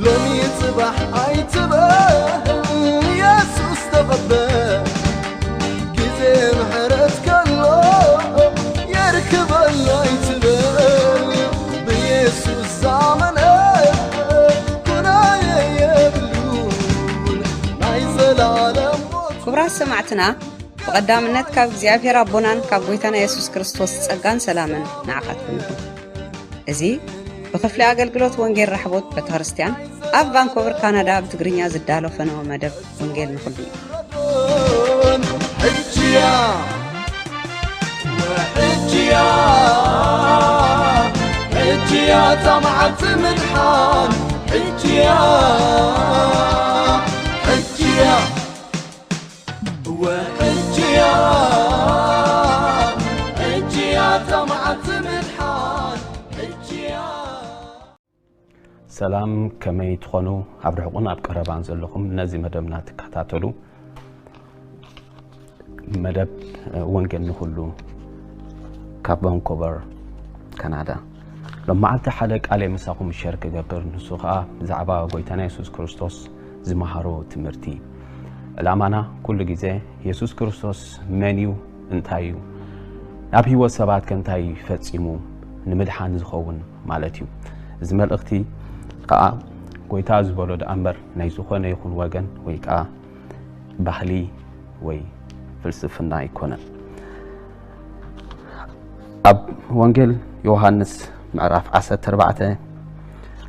ሎሚ ጽባሕ ኣይትበል፣ የሱስ ተቐበል። ግዜ ምሕረት ከሎ የርክበሉ ኣይትበል። ብየሱስ ዝኣመነ ኩናየ የብሉን ናይ ዘላለም ሞት። ክቡራት ሰማዕትና፣ ብቐዳምነት ካብ እግዚኣብሔር ኣቦናን ካብ ጐይታና የሱስ ክርስቶስ ጸጋን ሰላምን ንዓኻትኩም ይኹን። እዚ ብክፍሊ ኣገልግሎት ወንጌል ራሕቦት ቤተክርስትያን ኣብ ቫንኮቨር ካናዳ ብትግርኛ ዝዳሎ ፈነወ መደብ ወንጌል ንኹሉ እዩ። ሕጂያ፣ ሕጂያ፣ ሕጂያ እታ መዓልቲ ምድሓን፣ ሕጂያ፣ ሕጂያ። ሕጂያ፣ ሕጂያ እታ መዓልቲ ምድሓን፣ ሕጂያ። ሰላም፣ ከመይ ትኾኑ? ኣብ ርሑቕን ኣብ ቀረባን ዘለኹም ነዚ መደብና ትከታተሉ፣ መደብ ወንጌል ንኹሉ ካብ ቫንኮቨር ካናዳ። ሎም መዓልቲ ሓደ ቃል ምሳኹም ሸር ክገብር፣ ንሱ ኸኣ ብዛዕባ ጐይታና የሱስ ክርስቶስ ዝመሃሮ ትምህርቲ። ዕላማና ኩሉ ግዜ የሱስ ክርስቶስ መን እዩ፣ እንታይ እዩ፣ ናብ ህይወት ሰባት ከ እንታይ ፈጺሙ ንምድሓን ዝኸውን ማለት እዩ። እዚ መልእኽቲ ከኣ ጐይታ ዝበሎ ደኣ እምበር ናይ ዝኾነ ይኹን ወገን ወይ ከኣ ባህሊ ወይ ፍልስፍና ኣይኮነን። ኣብ ወንጌል ዮሃንስ ምዕራፍ ዓሰርተ ኣርባዕተ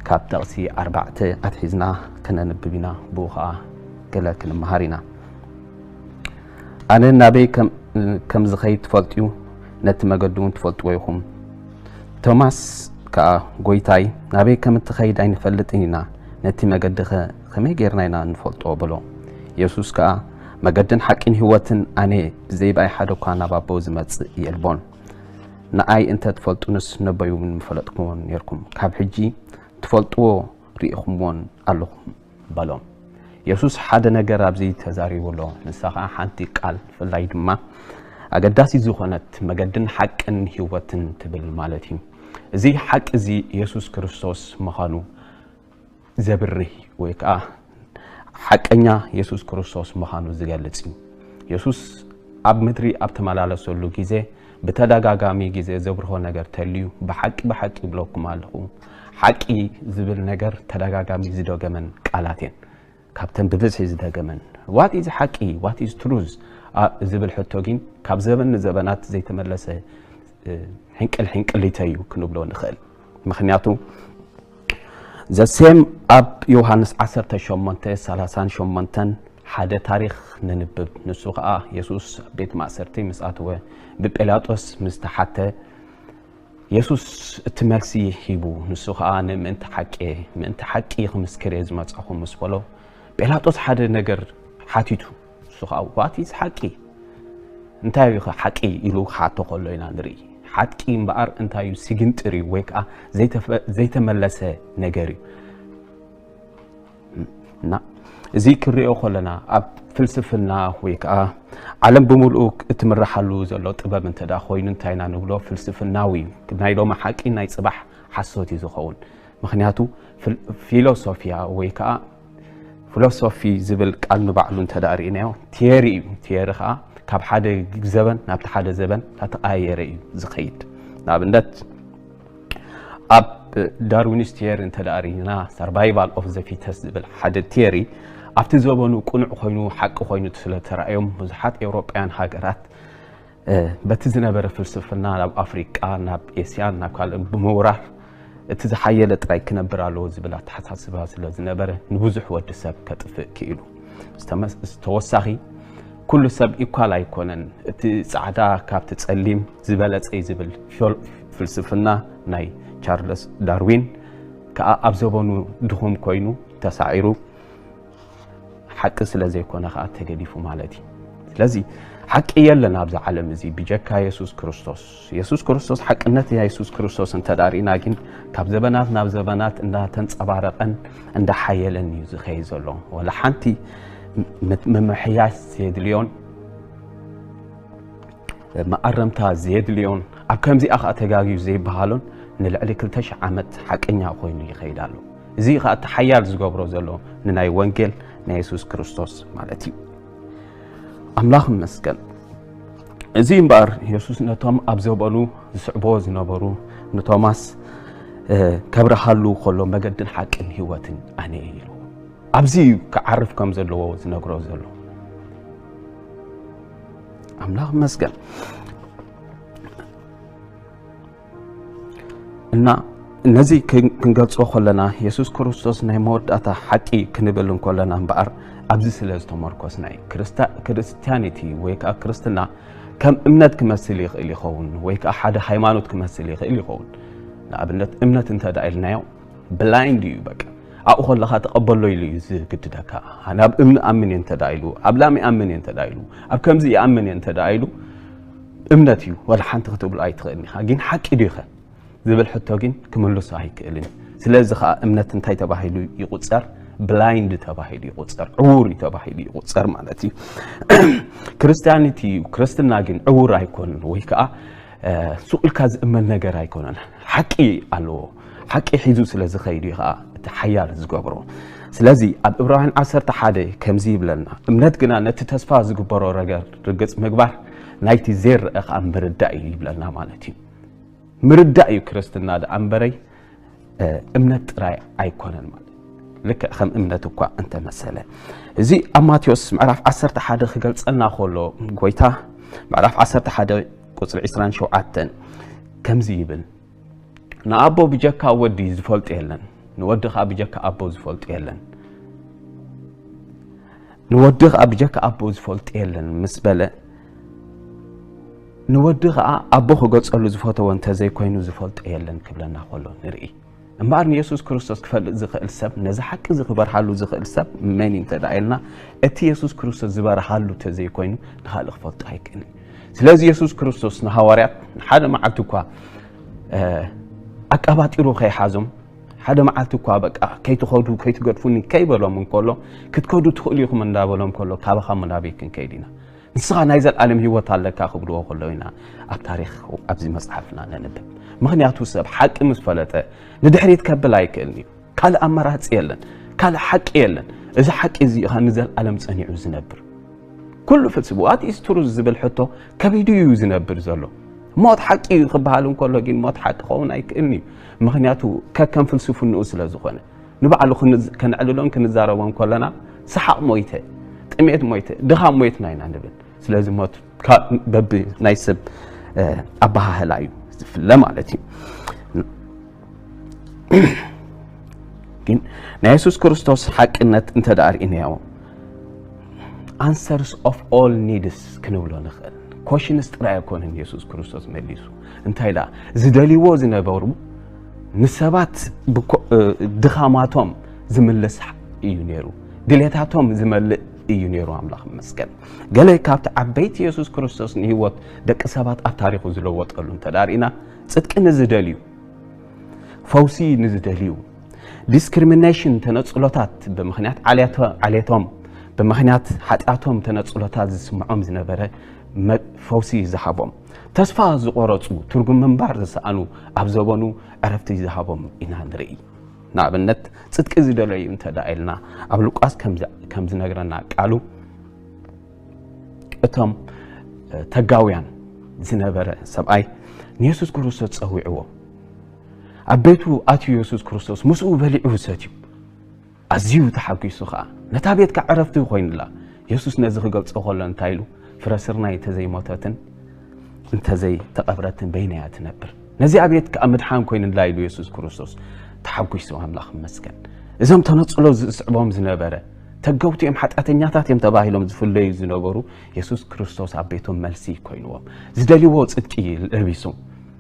ካብ ጥቕሲ ኣርባዕተ ኣትሒዝና ከነንብብ ኢና፣ ብኡ ኸኣ ገለ ክንመሃር ኢና። ኣነ ናበይ ከም፣ ከም ዝኸይድ ትፈልጡ፣ ነቲ መገዲ እውን ትፈልጥዎ ኢኹም። ቶማስ ከኣ፣ "ጐይታይ፣ ናበይ ከም እትኸይድ ኣይንፈልጥን ኢና፣ ነቲ መገዲ ኸ ከመይ ጌርና ኢና እንፈልጦ?" በሎ። የሱስ ከኣ፣ "መገድን ሓቂን ህይወትን ኣነ እየ፣ ብዘይ ብኣይ ሓደ እኳ ናብ ኣቦ ዝመጽእ የልቦን። ንኣይ እንተ ትፈልጡንስ ነቦይ እውን ምፈለጥኩምዎ ኔርኩም። ካብ ሕጂ ትፈልጥዎ ርኢኹምዎን ኣለኹም" በሎም። የሱስ ሓደ ነገር ኣብዚ ተዛሪቡ ኣሎ። ንሳ ኸኣ ሓንቲ ቃል፣ ብፍላይ ድማ ኣገዳሲት ዝኾነት መገድን ሓቅን ህይወትን ትብል ማለት እዩ። እዚ ሓቂ እዚ የሱስ ክርስቶስ ምዃኑ ዘብርህ ወይ ከኣ ሓቀኛ የሱስ ክርስቶስ ምዃኑ ዝገልጽ እዩ። የሱስ ኣብ ምድሪ ኣብ ተመላለሰሉ ግዜ ብተደጋጋሚ ግዜ ዘብርሆ ነገር ተልዩ፣ "ብሓቂ፣ ብሓቂ ይብለኩም ኣለኹ፣ ሓቂ" ዝብል ነገር ተደጋጋሚ ዝደገመን ቃላት እየን። ካብተን ብብዝሒ ዝደገመን፣ "What is ሓቂ? What is truth?" ኣ-፣ ዝብል ሕቶ ግን ካብ ዘበን ንዘበናት ዘይተመለሰ፣ እ፣ ሕንቅል ሕንቅሊተ እዩ ክንብሎ ንኽእል። ምኽንያቱ ዘሴም ኣብ ዮሃንስ ዓሰርተ ሸሞንተ ሰላሳን ሸሞንተን ሓደ ታሪኽ ነንብብ። ንሱ ኸኣ የሱስ ኣብ ቤት ማእሰርቲ ምስ ኣተወ፣ ብጲላጦስ ምስ ተሓተ፣ የሱስ እቲ መልሲ ሂቡ። ንሱ ኸኣ "ንምእንቲ ሓቂ፣ ምእንቲ ሓቂ ክምስክር እየ ዝመጻኹ" ምስ በሎ፣ ጲላጦስ ሓደ ነገር ሓቲቱ። ንሱ ኸኣ "What is ሓቂ? እንታይ እዩ ኸ ሓቂ?" ኢሉ ክሓቶ ከሎ ኢና ንርኢ። ሓቂ እምበኣር እንታይ እዩ? ስግንጢር እዩ፣ ወይ ከኣ ዘይተፈ-፣ ዘይተመለሰ ነገር እዩ። እና እዚ ክንሪኦ ከለና፣ ኣብ ፍልስፍና ወይ ከኣ ዓለም ብምልኡ እትምርሓሉ ዘሎ ጥበብ እንተ ደኣ ኮይኑ፣ እንታይ ኢና ንብሎ? ፍልስፍናዊ እዩ። ናይ ሎሚ ሓቂ ናይ ጽባሕ ሓሶት እዩ ዝኸውን። ምኽንያቱ ፍል-፣ ፊሎሶፊያ ወይ ከኣ ፊሎሶፊ ዝብል ቃል ንባዕሉ እንተ ደኣ ርኢናዮ፣ ቲየሪ እዩ። ቲየሪ ከኣ ካብ ሓደ ዘበን ናብቲ ሓደ ዘበን እናተቐያየረ እዩ ዝኸይድ። ንኣብነት፣ ኣብ ዳርዊንስ ቲየሪ እንተ ደኣ ርኢና፣ ሰርቫይቫል ኦፍ ዘ ፊተስት ዝብል ሓደ ቲየሪ ኣብቲ ዘበኑ ቅኑዕ ኮይኑ፣ ሓቂ ኮይኑ ስለ ተራእዮም፣ ብዙሓት ኤውሮጳውያን ሃገራት፣ እ፣ በቲ ዝነበረ ፍልስፍና ናብ ኣፍሪቃ፣ ናብ ኤስያን ናብ ካልእን ብምውራር፣ እቲ ዝሓየለ ጥራይ ክነብር ኣለዎ ዝብል ኣተሓሳስባ ስለ ዝነበረ፣ ንብዙሕ ወዲ ሰብ ከጥፍእ ክኢሉ። ዝተወሳኺ ኩሉ ሰብ ኢኳል ኣይኮነን፣ እቲ ጻዕዳ ካብቲ ጸሊም ዝበለጸ እዩ ዝብል ፍልስፍና ናይ ቻርለስ ዳርዊን ከኣ ኣብ ዘበኑ ድኹም ኮይኑ ተሳዒሩ፣ ሓቂ ስለ ዘይኮነ ከኣ ተገዲፉ ማለት እዩ። ስለዚ ሓቂ የለን ኣብዚ ዓለም እዚ ብጀካ የሱስ ክርስቶስ። የሱስ ክርስቶስ፣ ሓቅነት ናይ የሱስ ክርስቶስ እንተ ዳኣ ርኢና ግን ካብ ዘበናት ናብ ዘበናት እንዳተንጸባረቐን እንዳሓየለን እዩ ዝኸይድ ዘሎ። ወላ ሓንቲ ምምሕያሽ ዘየድልዮን መኣረምታ ዘየድልዮን ኣብ ከምዚኣ ከኣ ተጋግዩ ዘይበሃሎን ንልዕሊ ክልተ ሽሕ ዓመት ሓቀኛ ኮይኑ ይኸይድ ኣሎ። እዚ ከኣ እቲ ሓያል ዝገብሮ ዘሎ ንናይ ወንጌል ናይ የሱስ ክርስቶስ ማለት እዩ። ኣምላኽ ይመስገን። እዚ እምበኣር የሱስ ነቶም ኣብ ዘበኑ ዝስዕብዎ ዝነበሩ ንቶማስ ከብርሃሉ ከሎ መገድን ሓቅን ህይወትን ኣነ እየ ኢሉ ኣብዚ እዩ ክዓርፍ ከም ዘለዎ ዝነግሮ ዘሎ። ኣምላኽ ይመስገን። እና ነዚ ክንገልጾ ከለና የሱስ ክርስቶስ ናይ መወዳእታ ሓቂ ክንብል እንከለና እምበኣር ኣብዚ ስለ ዝተመርኮስና እዩ። ክርስቲያኒቲ ወይ ከዓ ክርስትና ከም እምነት ክመስል ይኽእል ይኸውን ወይ ከዓ ሓደ ሃይማኖት ክመስል ይኽእል ይኸውን። ንኣብነት እምነት እንተ ደኣ ኢልናዮ ብላይንድ እዩ በቃ ኣብኡ ከለኻ ተቐበሎ ኢሉ እዩ ዝግድደካ። ኣነ ኣብ እምኒ ኣምን እየ እንተ ደኣ ኢሉ ኣብ ላም ይኣምን እየ እንተ ደኣ ኢሉ ኣብ ከምዚ ይኣምን እየ እንተ ደኣ ኢሉ እምነት እዩ። ወላ ሓንቲ ክትብሎ ኣይትኽእልን ኢኻ። ግን ሓቂ ድዩ ኸ ዝብል ሕቶ ግን ክምልሶ ኣይክእልን። ስለዚ ከዓ እምነት እንታይ ተባሂሉ ይቁፀር? ብላይንድ ተባሂሉ ይቁፀር፣ ዕውር እዩ ተባሂሉ ይቁፀር ማለት እዩ። ክርስቲያኒቲ እዩ። ክርስትና ግን ዕውር ኣይኮንን ወይ ከዓ ሱቕ ኢልካ ዝእመን ነገር ኣይኮነን። ሓቂ ኣለዎ። ሓቂ ሒዙ ስለ ዝኸይድ እዩ ከዓ እቲ ሓያል ዝገብሮ። ስለዚ ኣብ ዕብራውያን ዓሰርተ ሓደ ከምዚ ይብለና፣ እምነት ግና ነቲ ተስፋ ዝግበሮ ነገር ርግፅ ምግባር ናይቲ ዘይረአ ከዓ ምርዳእ እዩ ይብለና ማለት እዩ። ምርዳእ እዩ ክርስትና ደኣ እምበረይ እምነት ጥራይ ኣይኮነን ማለት ልክዕ ከም እምነት እኳ እንተመሰለ። እዚ ኣብ ማቴዎስ ምዕራፍ ዓሰርተ ሓደ ክገልጸልና ከሎ ጎይታ ምዕራፍ ዓሰርተ ሓደ ቁፅሪ ዕስራን ሸውዓተን ከምዚ ይብል፣ ንኣቦ ብጀካ ወዲ ዝፈልጦ የለን፣ ንወዲ ከዓ ብጀካ ኣቦ ዝፈልጦ የለን። ንወዲ ከዓ ብጀካ ኣቦ ዝፈልጦ የለን ምስ በለ ንወዲ ከዓ ኣቦ ክገፀሉ ዝፈተወ እንተዘይኮይኑ ዝፈልጦ የለን ክብለና ከሎ ንርኢ። እምበኣር ንየሱስ ክርስቶስ ክፈልጥ ዝኽእል ሰብ፣ ነዚ ሓቂ እዚ ክበርሃሉ ዝኽእል ሰብ መን እዩ እንተ ደኣ ኢልና፣ እቲ የሱስ ክርስቶስ ዝበርሃሉ እንተዘይኮይኑ ንኻልእ ክፈልጦ ኣይክእልን። ስለዚ የሱስ ክርስቶስ ንሃዋርያት ንሓደ መዓልቲ እኳ ኣቀባጢሩ ከይሓዞም ሓደ መዓልቲ እኳ በቃ ከይትኸዱ ከይትገድፉኒ ከይበሎም እንከሎ ክትከዱ ትኽእሉ ኢኹም እንዳበሎም ከሎ ካባኻ ምናበይ ክንከይድ ኢና? ንስኻ ናይ ዘለኣለም ህይወት ኣለካ ክብልዎ ከለዉ ኢና ኣብ ታሪኽ ኣብዚ መፅሓፍና ነንብብ። ምኽንያቱ ሰብ ሓቂ ምስ ፈለጠ ንድሕሪት ከብል ኣይክእልን እዩ። ካልእ ኣመራፂ የለን፣ ካልእ ሓቂ የለን። እዚ ሓቂ እዚ ኢኻ ንዘለኣለም ፀኒዑ ዝነብር። ኩሉ ፍልስፍና ዋት ኢዝ ትሩዝ ዝብል ሕቶ ከቢዱ እዩ ዝነብር ዘሎ። ሞት ሓቂ እዩ ክበሃል እንከሎ ግን ሞት ሓቂ ክኸውን ኣይክእልን እዩ። ምኽንያቱ ከከም ፍልስፍንኡ ስለ ዝኾነ ንባዕሉ ከነዕልሎን ክንዛረቦን ከለና ሰሓቕ ሞይተ፣ ጥሜት ሞይተ፣ ድኻም ሞይትና ኢና ንብል። ስለዚ ሞት በቢ ናይ ሰብ ኣበሃህላ እዩ ዝፍለ ማለት እዩ። ግን ናይ የሱስ ክርስቶስ ሓቅነት እንተ ደኣ ርኢናዮ answers of all needs ክንብሎ ንኽእል። ኮሽንስ ጥራይ ኣይኮነን የሱስ ክርስቶስ መሊሱ። እንታይ ደኣ ዝደልይዎ ዝነበሩ ንሰባት ድኻማቶም ዝምልስ እዩ ነይሩ። ድሌታቶም ዝመልእ እዩ ነይሩ። ኣምላኽ ይመስገን። ገለ ካብቲ ዓበይቲ የሱስ ክርስቶስ ንህይወት ደቂ ሰባት ኣብ ታሪኹ ዝለወጠሉ እንተ ደኣ ርኢና፣ ጽድቂ ንዝደልዩ፣ ፈውሲ ንዝደልዩ፣ ዲስክሪሚኔሽን ተነጽሎታት ብምኽንያት ዓሌቶም ብምኽንያት ሓጢኣቶም ተነጽሎታት ዝስምዖም ዝነበረ ፈውሲ ዝሃቦም፣ ተስፋ ዝቆረጹ፣ ትርጉም ምንባር ዝሰኣኑ ኣብ ዘበኑ ዕረፍቲ ዝሃቦም ኢና ንርኢ። ንኣብነት ጽድቂ ዝደለዩ እንተ ደኣ ኢልና ኣብ ሉቃስ ከም ዝነግረና ቃሉ እቶም ተጋውያን ዝነበረ ሰብኣይ ንየሱስ ክርስቶስ ጸዊዕዎ ኣብ ቤቱ ኣትዩ የሱስ ክርስቶስ ምስኡ በሊዑ ሰትዩ ኣዝዩ ተሓጒሱ ኸኣ ነታ ቤትካ ዕረፍቲ ኮይኑላ። የሱስ ነዚ ክገልጾ ከሎ እንታይ ኢሉ? ፍረ ስርናይ እንተዘይሞተትን እንተዘይተቐብረትን በይነያ ትነብር። ነዚኣ ቤት ከኣ ምድሓን ኮይኑላ ኢሉ የሱስ ክርስቶስ ተሓጒሱ ኣምላኽ ይመስገን። እዞም ተነጽሎ ዝስዕቦም ዝነበረ ተገውቲ እዮም፣ ሓጢኣተኛታት እዮም ተባሂሎም ዝፍለዩ ዝነበሩ፣ የሱስ ክርስቶስ ኣብ ቤቶም መልሲ ኮይንዎም፣ ዝደልይዎ ጽድቂ ለቢሱ፣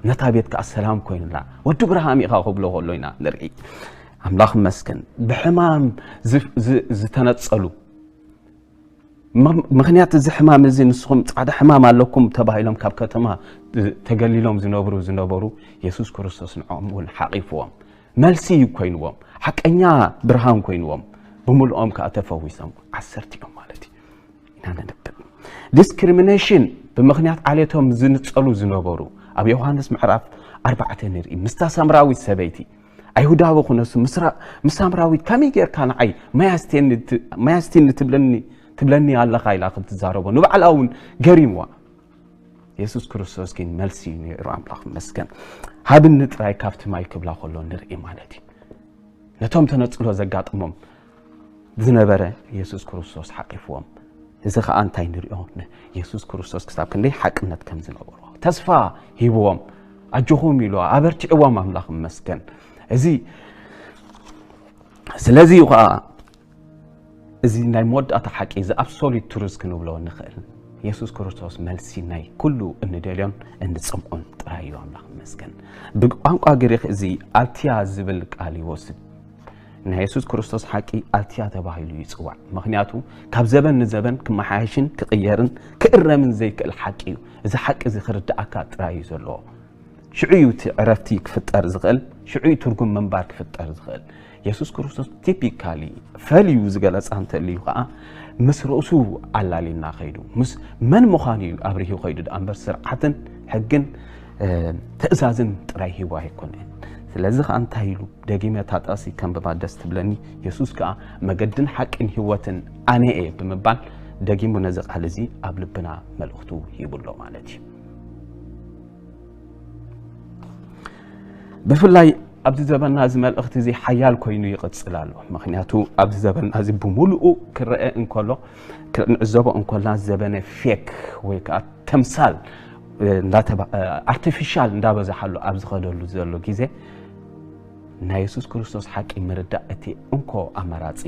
ነታ ቤት ከኣ ሰላም ኮይኑላ። ወዲ ብርሃም ኢኻ ክብሎ ከሎ ኢና ንርኢ። ኣምላኽ ይመስገን። ብሕማም ዝ- ዝ- ዝተነጸሉ፣ ም- ምኽንያት እዚ ሕማም እዚ ንስኹም ጻዕዳ ሕማም ኣለኩም ተባሂሎም ካብ ከተማ ተገሊሎም ዝነብሩ ዝነበሩ፣ የሱስ ክርስቶስ ንዕኦም እውን ሓቒፍዎም፣ መልሲ ኮይንዎም፣ ሓቀኛ ብርሃን ኮይንዎም፣ ብምልኦም ከኣ ተፈዊሶም ዓሰርቲኦም ማለት እዩ ኢና ነንብብ። ዲስክሪሚኔሽን ብምኽንያት ዓሌቶም ዝንጸሉ ዝነበሩ ኣብ ዮሃንስ ምዕራፍ ኣርባዕተ ንርኢ። ምስታ ሳምራዊት ሰበይቲ ኣይሁዳዊ ኩነሱ ምስ ራ- ምስ ሳምራዊት ከመይ ጌርካ ንዓይ ማይ ኣስትየኒ ት- ማይ ኣስትየኒ ትብለኒ ትብለኒ ኣለኻ ኢላ ክትዛረቦ ንባዕላ እውን ገሪምዋ። የሱስ ክርስቶስ ግን መልሲ ነይሩ። ኣምላኽ ይመስገን። ሃብኒ ጥራይ ካብቲ ማይ ክብላ ከሎ ንርኢ ማለት እዩ። ነቶም ተነጽሎ ዘጋጥሞም ዝነበረ የሱስ ክርስቶስ ሓቂፍዎም። እዚ ኸኣ እንታይ ንሪኦ? ን- የሱስ ክርስቶስ ክሳብ ክንደይ ሓቅነት ከም ዝነበሮ ተስፋ ሂብዎም፣ ኣጆኹም ኢሉ ኣበርቲዕዎም። ኣምላኽ ይመስገን። እዚ ስለዚ እዩ ኸኣ እዚ ናይ መወዳእታ ሓቂ፣ እዚ ኣብሶሉት ትሩዝ ክንብሎ ንኽእል፣ የሱስ ክርስቶስ መልሲ ናይ ኩሉ እንደልዮን እንጽምኦን ጥራይ እዩ። ኣምላኽ ይመስገን። ብቋንቋ ግሪኽ እዚ ኣልቲያ ዝብል ቃል ይወስድ። ናይ የሱስ ክርስቶስ ሓቂ ኣልቲያ ተባሂሉ ይጽዋዕ። ምኽንያቱ ካብ ዘበን ንዘበን ክመሓየሽን ክቕየርን ክእረምን ዘይክእል ሓቂ እዩ። እዚ ሓቂ እዚ ክርድኣካ ጥራይ እዩ ዘለዎ። ሽዑ እዩ እቲ ዕረፍቲ ክፍጠር ዝኽእል፣ ሽዑ እዩ ትርጉም ምንባር ክፍጠር ዝኽእል። የሱስ ክርስቶስ ቲፒካሊ ፈልዩ ዝገለጻ እንተልዩ ከኣ ምስ ርእሱ ኣላሊና ከይዱ፣ ምስ መን ምዃኑ እዩ ኣብሪሁ ከይዱ ደኣ እምበር ስርዓትን ሕግን እ፣ ትእዛዝን ጥራይ ሂቡ ኣይኮነን። ስለዚ ከኣ እንታይ ኢሉ ደጊመ እታ ጥቕሲ ከንብባ ደስ ትብለኒ። የሱስ ከኣ መገድን ሓቅን ህይወትን ኣነ እየ ብምባል ደጊሙ ነዚ ቃል እዚ ኣብ ልብና መልእኽቱ ሂቡ ኣሎ ማለት እዩ። ብፍላይ ኣብዚ ዘበንና እዚ መልእኽቲ እዚ ሓያል ኮይኑ ይቕጽል ኣሎ። ምኽንያቱ ኣብዚ ዘበንና እዚ ብምሉኡ ክረአ እንከሎ፣ ክንዕዘቦ እንከልና ዘበነ ፌክ ወይ ከኣ ተምሳል እንዳተባ ኣርቲፊሻል እንዳበዛሓሉ ኣብ ዝኸደሉ ዘሎ ግዜ ናይ የሱስ ክርስቶስ ሓቂ ምርዳእ እቲ እንኮ ኣማራጺ።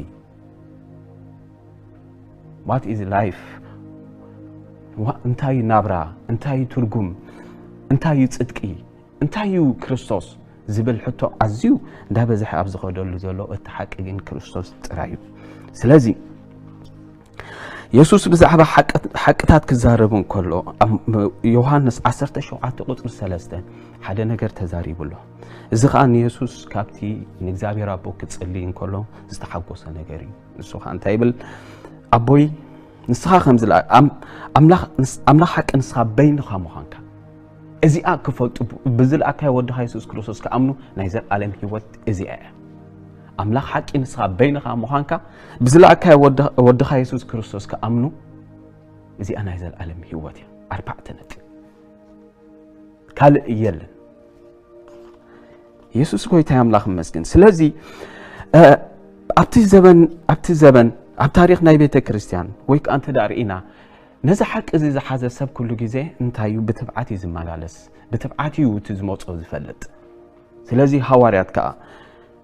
What is life? እንታይ እዩ ናብራ? እንታይ እዩ ትርጉም? እንታይ እዩ ጽድቂ? እንታይ እዩ ክርስቶስ ዝብል ሕቶ ኣዝዩ እንዳበዝሐ ኣብ ዝኸደሉ ዘሎ እቲ ሓቂ ግን ክርስቶስ ጥራይ እዩ። ስለዚ የሱስ ብዛዕባ ሓቅታት ክዛረብ እንከሎ ኣብ ዮሃንስ ዓሰርተ ሸውዓተ ቁጽሪ ሰለስተ ሓደ ነገር ተዛሪቡ ኣሎ። እዚ ኸኣ ንየሱስ ካብቲ ንእግዚኣብሔር ኣቦ ክጽሊ እንከሎ ዝተሓጎሰ ነገር እዩ። ንሱ ኸኣ እንታይ ይብል? ኣቦይ ንስኻ ከም ዝለኣ ኣምላኽ ሓቂ ንስኻ በይንኻ ምዃንካ እዚኣ ክፈልጡ ብዝለኣካዮ ወድኻ የሱስ ክርስቶስ ክኣምኑ ናይ ዘለኣለም ህይወት እዚኣ እያ። ኣምላኽ ሓቂ ንስኻ በይንኻ ምዃንካ ብዝለኣካዮ ወድኻ የሱስ ክርስቶስ ክኣምኑ እዚኣ ናይ ዘለኣለም ህይወት እያ። ኣርባዕተ ነጥቢ ካልእ የለን። የሱስ ጎይታይ ኣምላኽ ይመስገን። ስለዚ ኣብቲ ዘበን ኣብቲ ዘበን ኣብ ታሪኽ ናይ ቤተ ክርስቲያን ወይ ከዓ እንተ ርኢና ነዚ ሓቂ እዚ ዝሓዘ ሰብ ኩሉ ግዜ እንታይ እዩ ብትብዓት እዩ ዝመላለስ። ብትብዓት እዩ እቲ ዝመፆ ዝፈልጥ። ስለዚ ሃዋርያት ከዓ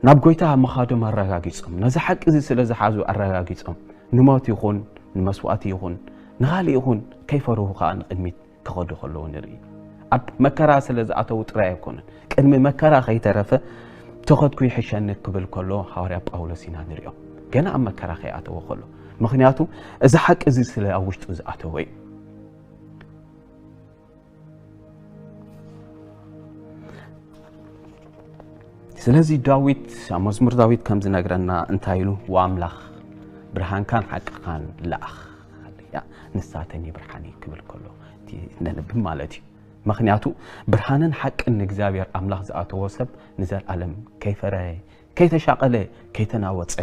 ናብ ጎይታ ምኻዶም ኣረጋጊጾም ነዚ ሓቂ እዚ ስለ ዝሓዙ ኣረጋጊጾም ንሞት ይኹን ንመስዋእቲ ይኹን ንኻልእ ይኹን ከይፈርሁ ከዓ ንቕድሚት ክኸዱ ከለዉ ንርኢ። ኣብ መከራ ስለ ዝኣተዉ ጥራይ ኣይኮነን፣ ቅድሚ መከራ ከይተረፈ ተኸድኩ ይሕሸኒ ክብል ከሎ ሃዋርያ ጳውሎስ ኢና ንሪኦ። ገና ኣብ መከራ ከይኣተወ ከሎ፣ ምኽንያቱ እዚ ሓቂ እዚ ስለ ኣብ ውሽጡ ዝኣተወ እዩ። ስለዚ ዳዊት ኣብ መዝሙር ዳዊት ከም ዝነግረና እንታይ ኢሉ? "ወኣምላኽ ብርሃንካን ሓቅኻን ለኣኽ፣ ንሳተኒ ብርሃኒ" ክብል ከሎ እቲ ነንብብ ማለት እዩ። ምኽንያቱ ብርሃንን ሓቅን ንእግዚኣብሔር ኣምላኽ ዝኣተዎ ሰብ ንዘለኣለም ከይፈረየ፣ ከይተሻቐለ፣ ከይተናወጸ፣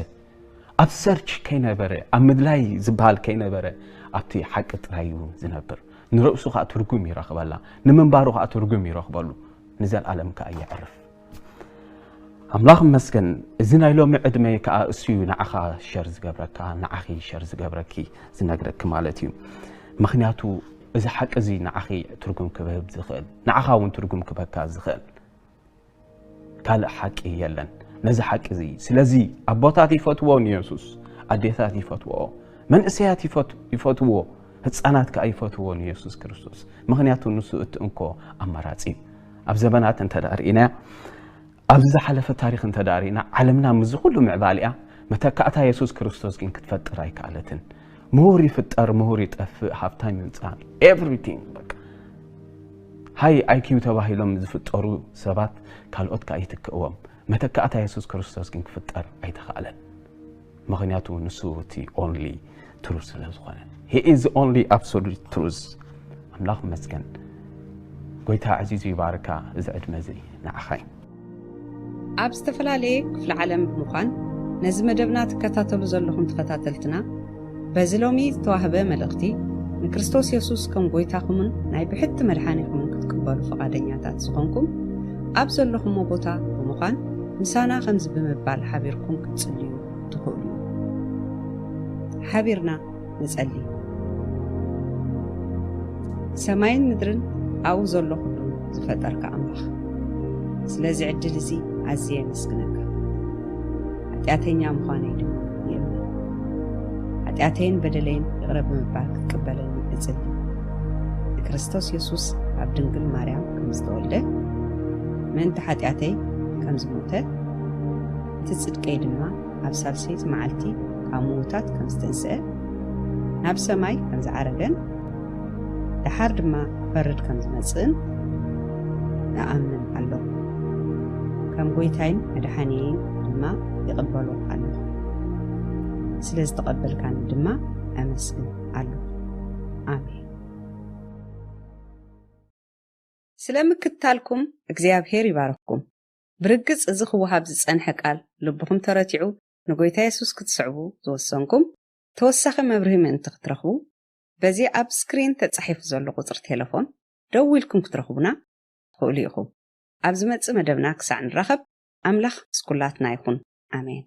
ኣብ ሰርች ከይነበረ፣ ኣብ ምድላይ ዝበሃል ከይነበረ ኣብቲ ሓቂ ጥራይ እዩ ዝነብር። ንርእሱ ኸኣ ትርጉም ይረኽበላ፣ ንምንባሩ ኸኣ ትርጉም ይረኽበሉ፣ ንዘለኣለም ከኣ የዕርፍ። ኣምላኽ ይመስገን፣ እዚ ናይ ሎሚ ዕድመይ ከኣ እሱ እዩ ንዓኻ ሸር ዝገብረካ፣ ንዓኺ ሸር ዝገብረኪ፣ ዝነግረኪ ማለት እዩ። ምኽንያቱ እዚ ሓቂ እዚ ንዓኺ ትርጉም ክህብ ዝኽእል፣ ንዓኻ እውን ትርጉም ክበካ ዝኽእል ካልእ ሓቂ የለን። ነዚ ሓቂ እዚ ስለዚ ኣቦታት ይፈትዎ ንየሱስ፣ ኣዴታት ይፈትዎ፣ መንእሰያት ይፈት- ይፈትዎ፣ ህፃናት ከዓ ይፈትዎ ንየሱስ ክርስቶስ። ምክንያቱ ንሱ እቲ እንኮ ኣማራፂ እዩ። ኣብ ዘበናት እንተ ደኣ ርኢናዮ፣ ኣብዚ ዝሓለፈ ታሪክ እንተ ደኣ ርኢና፣ ዓለምና ምስዚ ኩሉ ምዕባሊኣ መተካእታ የሱስ ክርስቶስ ግን ክትፈጥር ኣይከኣለትን። ምሁር ይፍጠር፣ ምሁር ይጠፍእ፣ ሃብታም ይምፃእ፣ ኤቭሪቲንግ በቃ ሃይ ኣይኪዩ ተባሂሎም ዝፍጠሩ ሰባት ካልኦት ከዓ ይትክእዎም። መተካእታ የሱስ ክርስቶስ ግን ክፍጠር ኣይተኻእለን። ምክንያቱ ንሱ እቲ ኦንሊ ትሩዝ ስለ ዝኾነ። He is the only absolute truth። ኣምላኽ ይመስገን። ጎይታ ኣዕዚዙ ይባርካ። እዚ ዕድመ እዚ ንዓኻ እዩ። ኣብ ዝተፈላለየ ክፍለ ዓለም ብምዃን ነዚ መደብና ትከታተሉ ዘለኹም ተኸታተልትና፣ በዚ ሎሚ ዝተዋህበ መልእኽቲ ንክርስቶስ የሱስ ከም ጎይታኹምን ናይ ብሕቲ መድሓኒኹምን ክትቅበሉ ፍቓደኛታት ዝኾንኩም፣ ኣብ ዘለኹሞ ቦታ ብምዃን ምሳና ከምዚ ብምባል ሓቢርኩም ክትጽልዩ ትኽእሉ። ሓቢርና ንጸሊ። ሰማይን ምድርን ኣብኡ ዘሎ ኩሉ ዝፈጠርካ ኣምላኽ፣ ስለዚ ዕድል እዚ ኣዝየ የመስግነካ። ሓጢኣተኛ ምዃነይ ድማ ይእመን። ሓጢኣተይን በደለይን ይቕረ ብምባል ክትቅበለኒ እጽሊ። ንክርስቶስ የሱስ ኣብ ድንግል ማርያም ከም ዝተወልደ፣ ምእንቲ ሓጢኣተይ ከም ዝሞተ፣ እቲ ጽድቀይ ድማ ኣብ ሳልሰይቲ መዓልቲ ካብ ምዉታት ከም ዝተንስአ፣ ናብ ሰማይ ከም ዝዓረገን ደሓር ድማ ክፈርድ ከም ዝመጽእን እኣምን ኣለኹ። ከም ጎይታይን መድሓኒየይን ድማ ይቕበሎ ኣለኹ። ስለ ዝተቐበልካኒ ድማ ኣመስግን ኣለኹ። ኣሜን። ስለ ምክትታልኩም እግዚኣብሔር ይባርኽኩም። ብርግጽ እዚ ክወሃብ ዝጸንሐ ቃል ልብኹም ተረቲዑ ንጎይታ የሱስ ክትስዕቡ ዝወሰንኩም፣ ተወሳኺ መብርሂ ምእንቲ ክትረኽቡ፣ በዚ ኣብ ስክሪን ተጻሒፉ ዘሎ ቁጽሪ ቴሌፎን ደዊልኩም ክትረኽቡና ትኽእሉ ኢኹም። ኣብ ዝመጽእ መደብና ክሳዕ ንራኸብ፣ ኣምላኽ ምስ ኩላትና ይኹን። ኣሜን።